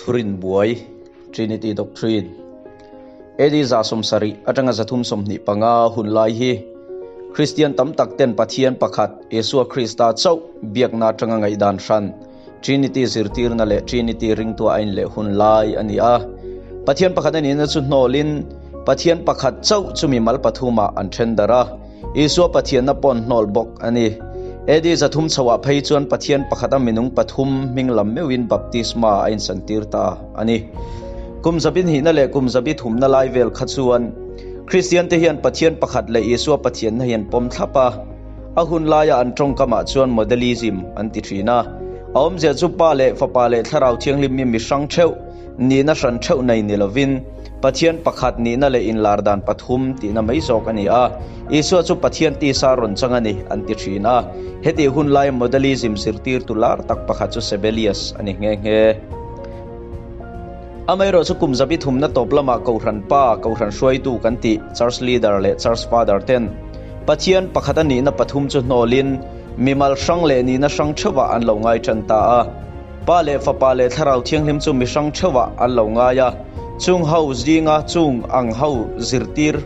Thurin Buai, Trinity Doctrine, AD 70 atanga 325 hun lai hi Kristian tam tak ten Pathian pakhat Isua Krista chauh biakna atanga ngaihdan hran Trinity zirtirna leh Trinity ringtua a inleh hun lai a ni a. Pathian pakhat a nihna chu hnawlin Pathian pakhat chauh chu mimal pathumah an then darh a. Isua Pathianna pawh an hnawl bawk a ni. AD 300 chhoah phei chuan Pathian pakhata minung pathum hming lam meuhin baptisma a insantir ta a ni. Kum zabi hnihna leh kum zabi thumna lai vel kha chuan Kristiante hian Pathian pakhat leh Isua Pathianna hi an pawm thlap a. A hun laia an tawngkamah chuan Modalism an ti thin a. A awmzia chu Pa leh Fapa leh Thlarau Thianghlim hi mi hrang theuh, nihna hran theuh nei ni lovin, Pathian pakhat nihna leh inlar dan pathum tihna mai zawk a ni a, Isua chu Pathian tisa rawn chang a ni an ti thin a. Hetih hun laia Modalism zirtirtu lar tak pakhat chu Sabellius a ni nghe nghe. Amaherawh chu kum zabi thumna tawp lamah Kohhran Pa, Kohhran hruaitu kan tih Church Leader leh Church Father ten Pathian pakhat a nihna pathum chu hnawlin mimal hrang leh nihna hrang theuhah an lo ngai tan ta a. Pa leh Fapa leh Thlarau Thianghlim chu mi hrang theuhah an lo ngai a, chung ho zinga chung ang ho zirtir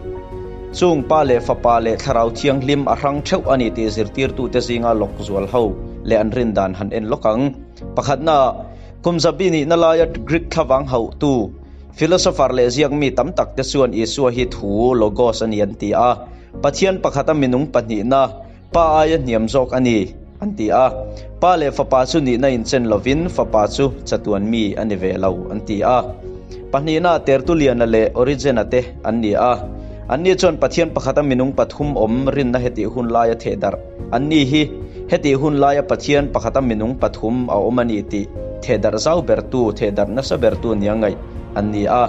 chung Pa leh Fapa leh Thlarau Thianghlim a hrang theuh a ni tih zirtirtute zinga lawk zual ho leh an rin dan han en lawk ang. Pakhatna, kum zabi nihna laia Greek thlavang hauhtu, philosopher leh ziakmi tam takte chuan Isua hi thu, logos, a ni an ti a, Pathian pakhata minung pahnihna, Pa aia hniam zawk a ni, an ti a. Pa leh Fapa chu nihna inchen lovin Fapa chu chatuan mi a ni ve lo, an ti a. Pahnihna Tertullian-a leh Origen-a te an ni a. Anni chuan Pathian pakhata minung pathum awm rinna hetih hun laia theh darh an ni hi hetih hun laia Pathian pakhata minung pathum a awm a ni tih theh darh zau bertu, theh darh nasa bertu nia ngaih an ni a.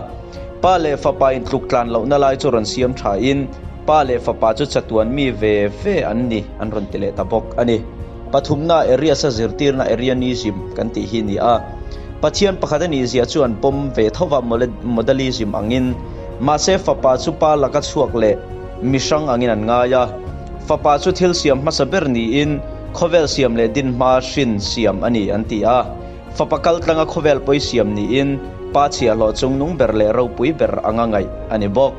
Pa leh Fapa intluk tlan lohna lai chu rawn siam thain, Pa leh Fapa chu chatuan mi ve ve an ni an rawn ti leh ta bawk a ni. Pathumna Arius-a zirtirna Arianism kan tih hi ni a. Pathian pakhat a nih zia chu an pawm ve tho va Modalism angin. Mahse Fapa chu Pa laka chhuak leh mi hrang angin an ngai a. Fapa chu thil siam hmasa ber niin khawvel siam leh din hma hrin siam a ni an ti a. Fapa kaltlanga khawvel pawi siam niin Pa chhiahhlawh chungnung ber leh ropui ber anga ngaih a ni bawk.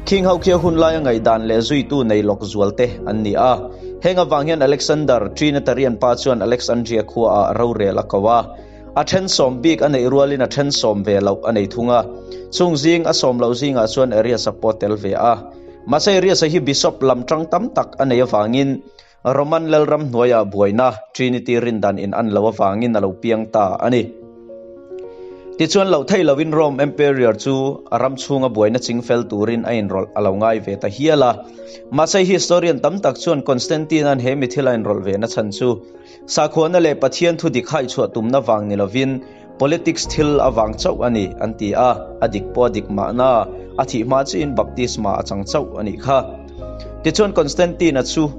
King ho khi a hun laia ngaihdan leh zuitu nei lawk zual te an ni a. Heng avang hian Alexander, Trinitarian pa chuan Alexandria khuaah rorel a ko a. A then sawm bik a neih rualin a then sawm ve loh a nei thung a. Chung zing a sawm loh zingah chuan Arius-a pawh tel ve a. Mahse Arius-a hi bishop lam tang tam tak a neih avangin Roman lalram hnuaiah buaina Trinity rindan in an lo avangin a lo piang ta a ni. Tichuan loh theih loin Rome Emperor chu a ram chhunga buaina ching fel turin a inrawlh a lo ngai ve ta hial a. Mahse historian tam tak chuan Constantine-a'n he mi thil a inrawlh ve na chhan chu sakhuana leh Pathian thu dik haichhuah tumna vang ni lovin politics thil avang chauh a ni an ti a, a dik pawh a dik mahna a thih hma chiin baptisma a chang chauh a nih kha. Tichuan Constantine-a chu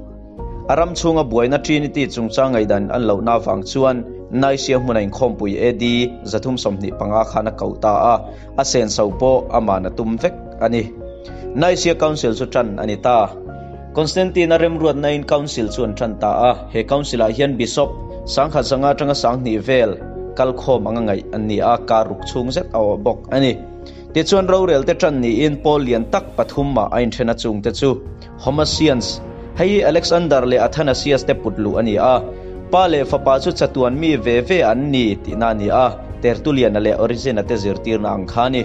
a ram chhunga buaina Trinity chungchang ngaihdan an lohna avang chuan Nicaea hmuna inkhawmpui AD 325 khan a koh ta a, a senso pawh aman a tum vek a ni. Nicaea Council chu tan a ni ta. Constantine-a remruatnain Council chu an tan ta a, he Council-ah hian Bishop 1500 atanga 2000 vel kalkhawm anga ngaih an ni a, kar ruk chhung zet a awh bawk a ni. Tichuan rorelte tan niin pawl lian tak pathumah a inthen a chungte chu Homoousians, hei hi Alexander leh Athanasius te put luh a ni a, Pa leh Fapa chu chatuan mi ve ve an ni tihna a ni a, Tertullian-a leh Origen-a te zirtirna ang kha a ni.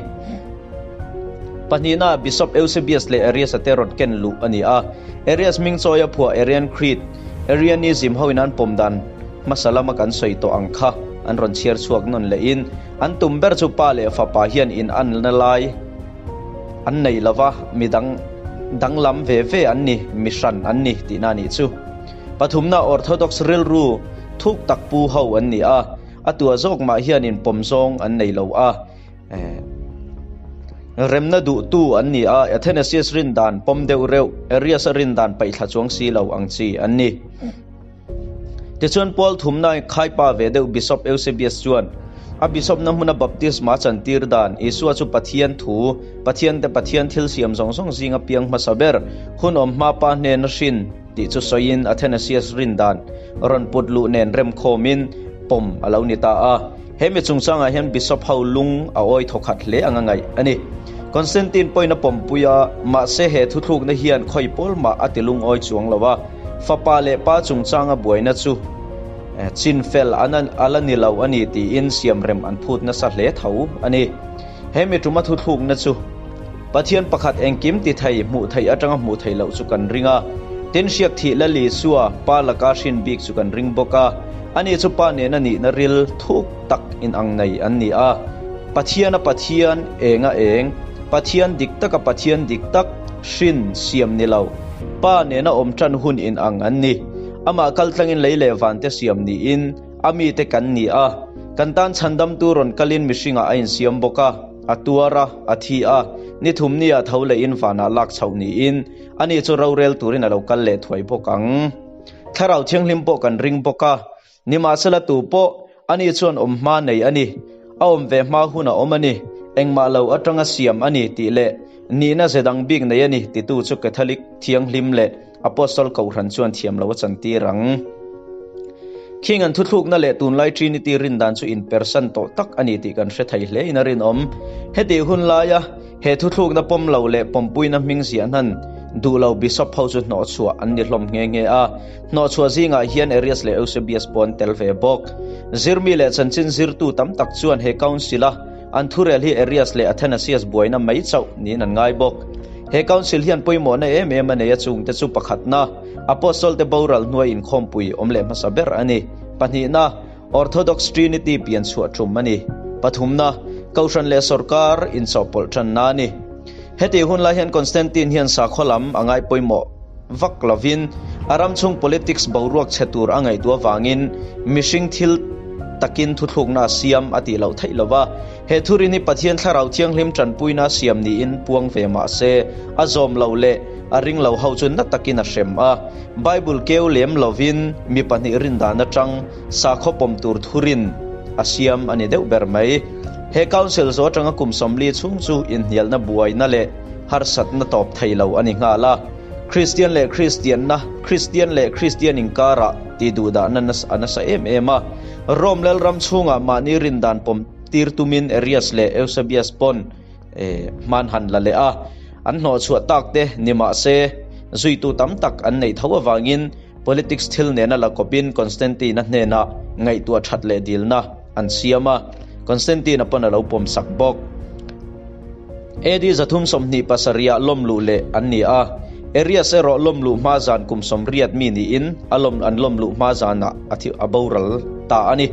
Pahnihna, Bishop Eusebius leh Arius-a te rawn ken luh a ni a, Arius hming chawi a phuah Arian Creed, Arianism hoin an pawm dan hmasa lama kan sawi tawh ang kha an rawn chhiar chhuak nawn lehin, An tum ber chu pa leh fapa hian in anna lai an nei lo va, mi dang danglam ve ve an ni, mi hran an ni tihna a nih chu. Pathumna Orthodox rilru thuk tak pu ho an ni a, a tua zawk mah hian in pawm zawng an nei lo a, remna duhtu an ni a, Athanasius rindan pawm deuh reuh, Arius-a rindan paihthla chuang si lo ang chi an ni. Tichuan Paul thumna khaipa ve deuh Bishop Eusebius chuan a bishop-na hmuna baptisma chantir dan Isua chu Pathian thu, Pathian te Pathian thil siam zawng zawng zinga piang hmasa ber, hun awm hma pa hnena hrin tih chu sawiin Athanasius rin dan rawn put luh nen remkhawmin pawm a lo ni ta a. He mi chungchangah hian Bishop ho lung a awi thawkhat hle anga ngaih a ni. Constantine pawhin a pawmpui a, mahse he thuthlukna hian khawi pawl mah a ti lungawi chuang lo a, fapa leh pa chungchanga buaina chu chinfel a la ni lo a ni tiin siamrem an phut nasa hle tho a ni. He mi tuma thuthlukna chu Pathian pakhat engkim ti thei, hmuh theih atanga hmuh theih loh chu kan ring a. Tin, hriak thih Lal Isua, Pa laka hrin bik chu kan ring bawk a. Ani chu Pa nena nihna ril thuk tak inang nei an ni a. Pathiana Pathian, enga eng, Pathian dik taka Pathian dik tak, hrin, siam ni lo, Pa nena awm tan hun inang an ni. Amah kaltlangin lei leh vante siam niin, a mite kan ni a. Kan tan chhandamtu rawn kalin mihringah a insiam bawk a. A tuar a, a thi a, ni thumnia tho lehin vanah lak chhoh niin ani chu rorel turin a lo kal leh thuai bawk ang. Thlarau Thianghlim pawh kan ring bawk a, nimahsela tu pawh ani chuan awm hma nei a ni, a awm ve hma hun a awm a ni, engmah lo atanga siam a ni tih leh nihna ze dang bik nei a ni titu chu Catholic Thianghlim leh Apostle Kohhran chuan thiam lo a chantir ang. Khing an thuthlukna leh tunlai Trinity rindan chu inpersan tawh tak a ni tih kan hre thei hle in a rinawm. Heti hun laia he thuthlukna pawm lo leh pawmpuina hming ziah hnan duh lo Bishop ho chu hnawhchhuah an ni hlawm nghe nghe a. Hnawhchhuah zingah hian Arius leh Eusebius pawh an tel ve bawk. Zirmi leh chanchin zirtu tam tak chuan he Council-a An thurel hi Arius leh Athanasius buaina mai chauh niin an ngai bawk. He Council hian pawimawhna em em a nei a chungte chu pakhatna, Apostle te boral hnuai inkhawmpui awm leh hmasa ber a ni. Pahnihna, Orthodox Trinity pian chhuah tum a ni. Pathumna, Kohhran leh sawrkar inchawhpawlh tanna a ni. Hetih hun lai hian Constantine hian sakhaw lam a ngai pawimawh vak lovin a ram chhung politics boruak chhe tur a ngaihtuah avangin mihring thil takin thuthlukna a siam a tih loh theih lo va. He thurin hi Pathian Thlarau Thianghlim tanpuina a siam niin puang ve mah se, a zawm lo leh a ring lo ho chu na takin a hrem a. Bible keu lem lovin mi pahnih rindan atang sakhaw pawm tur thurin a siam a ni deuh ber mai. He Council zawh atanga kum 40 chhung chu inhnialna buaina leh harsatna tawp thei lo a ni nghal a. Kristian leh Kristianna, Kristian leh Kristian inkarah tih duhdahna a nasa em em a. Rome lalram chhungah mahni rindan pawm tir tumin Arius leh Eusebius pawn hman han la leh a. An hnawhchhuah tak te ni mah se, zuitu tam tak an neih tho avangin politics thil nena la kawpin Constantine-a hnenah ngaihtuah that leh dilna an siam a, Constantine-a pawn a lo pawmsak bawk. AD 327 ah lawm luh leh an ni a, Arius erawh lawm luh hma zan kum 80 mi niin a lawm an lawm luh hma zanah a thi a boral ta a ni.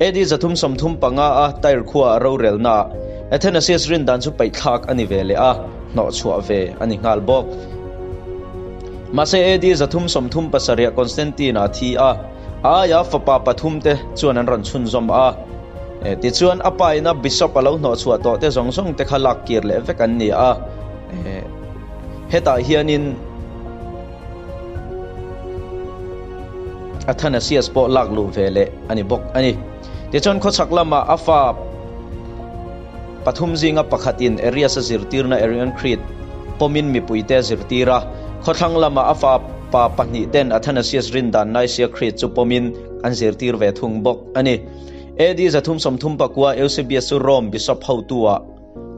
AD 335 a Tyre khua a rorelnaah Athanasius rindan chu paihthlak a ni ve leh a, hnawhchhuah ve a ni nghal bawk. Mahse AD 337 ah Constantine a thi a, a aia fapa pathumte chuan an rawn chhunzawm a. Tichuan a pa ina bishop a lo hnawhchhuah tawh te zawng zawng te kha lak kir leh vek an ni a. Hetah hianin Athanasius pawh lak luh ve leh a ni bawk a ni. Tichuan khawchhak lamah a fa pathum zinga pakhatin Arius a zirtirna Arian Creed pawmin mipuite a zirtir a, khawthlang lamah a fa pa pahnih ten Athanasius rindan Nicaea Creed chu pawmin an zirtir ve thung bawk a ni. AD 339 Eusebius chu Rome bishop hotu-ah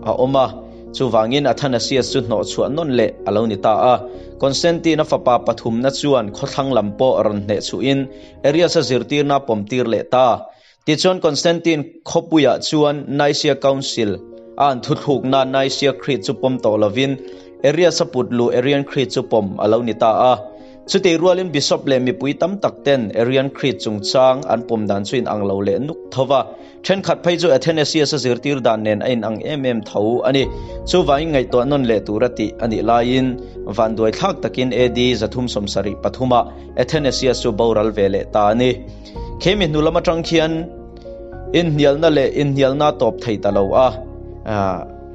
a awm a, chuvangin Athanasius chu hnawhchhuah nawn leh a lo ni ta a. Constantine-a fapa pathumna chuan khawthlang lam pawh rawn hnehchhuhin Arius-a zirtirna a pawmtir leh ta. Tichuan Constantine khawpuiah chuan Nicaea Council a an thuthlukna Nicaea Creed chu pawm tawh lovin Arius-a put luh Arian Creed chu pawm a lo ni ta a. Chutih rualin Bishop leh mipui tam tak ten Arian Creed chungchang an pawm dan chu inang lo leh nuk tho va, thenkhat phei chu Athanasius-a zirtir dan nen a inang em em tho a ni. Chuvangin ngaihtuah nawn leh tura tih a nih laiin vanduai thlak takin AD 373 ah Athanasius chu boral ve leh ta a ni. Khemi hnu lam atang khian inhnialna leh inhnialna a tawp thei ta lo a,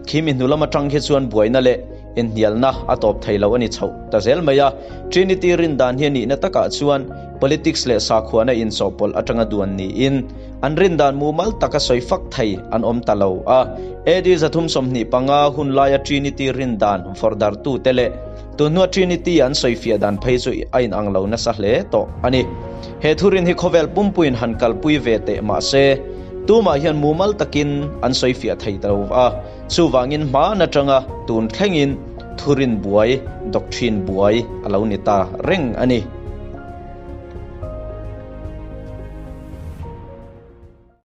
khimi hnu lam atang khi chuan buaina leh inhnialna a tawp thei lo a ni chhoh ta zel mai a. Trinity rindan hi a nihna takah chuan politics leh sakhuana inchawhpawlh atanga duan niin an rindan mumal taka sawi fak thei an awm ta lo a. AD 325 hun laia Trinity rindan vawrhdartute leh Tunhnua Trinity an sawifiah dan phei chu a inang lo nasa hle tawh a ni. He thurin hi khawvel pumpuiin han kalpui ve teh mah se, Tumah hian mumal takin an sawi fiah thei ta lo va, chuvangin hmaan atanga tun thlengin thurin buai, doctrine buai, a lo ni ta reng a ni.